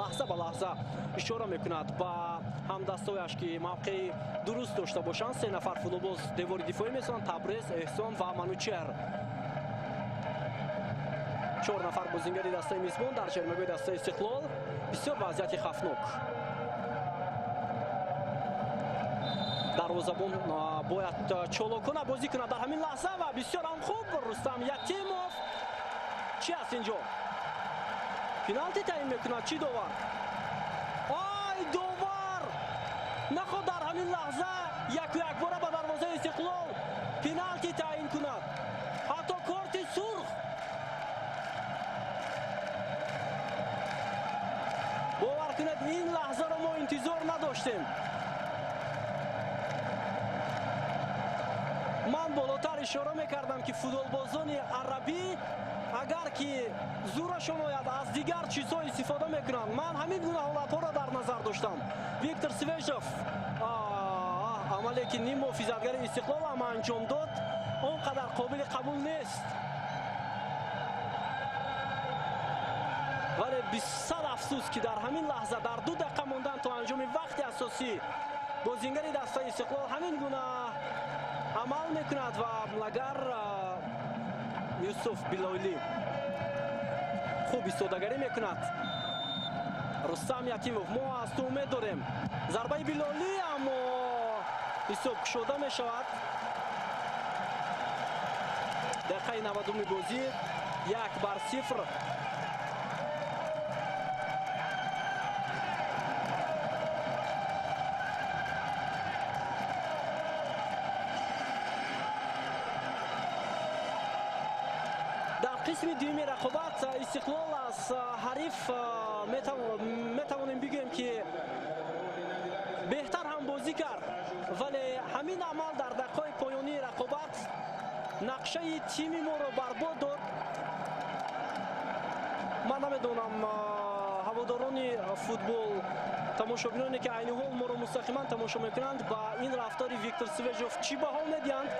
Лаҳза ба лаҳза ишора мекунад ба ҳамдастояш, ки мавқеи дуруст дошта бошанд. Се нафар футболбоз девори дифоӣ месозанд: Табрез, Эҳсон ва Манучер. Чор нафар бозингари дастаи мизбон дар ҷаримагоҳи дастаи Истиқлол. Бисёр вазъияти хавфнок. Дарвозабон бояд чолокона бозӣ кунад дар ҳамин лаҳза ва бисёр ҳам хуб Рустам Ятимов. Чӣ аст инҷо? Пеналти таъин мекунад. Чӣ довар? Ай, довар! Наход дар ҳамин лаҳза яку якбора ба дарвозаи Истиқлол пеналти таъин кунад. Ҳатто корти сурх. Бовар кунед, ин лаҳзаро мо интизор надоштем. Ман болотар ишора мекардам, ки футболбозони арабӣ агар ки зӯрашон ояд, аз дигар чизҳо истифода мекунанд. Ман ҳамин гуна ҳолатҳоро дар назар доштам. Виктор Свежев амале ки ним муҳофизатгари Истиқлол ҳам анҷом дод, он қадар қобили қабул нест. Вале бисад афсӯс, ки дар ҳамин лаҳза, дар 2 дақиқа мондан то анҷоми вақти асосӣ, бозингари дастаи Истиқлол ҳамин гуна амал мекунад ва лагар Юсуф Билойлӣ хуб истодагарӣ мекунад. Рустам Ятимов, мо аз ту умед дорем. Зарбаи Билолӣ, аммо ҳисоб кушода мешавад. Дақиқаи 90-уми бозӣ, 1-0. Дар қисми дуюми рақобат Истиқлол аз ҳариф метавонем бигӯем, ки беҳтар ҳам бозӣ кард, вале ҳамин амал дар дақиқаҳои поёнии рақобат нақшаи тими моро барбод дод. Ман намедонам, ҳаводорони футбол, тамошобиноне, ки айни ҳол моро мустақиман тамошо мекунанд, ба ин рафтори Виктор Свежов чӣ баҳо медиҳанд.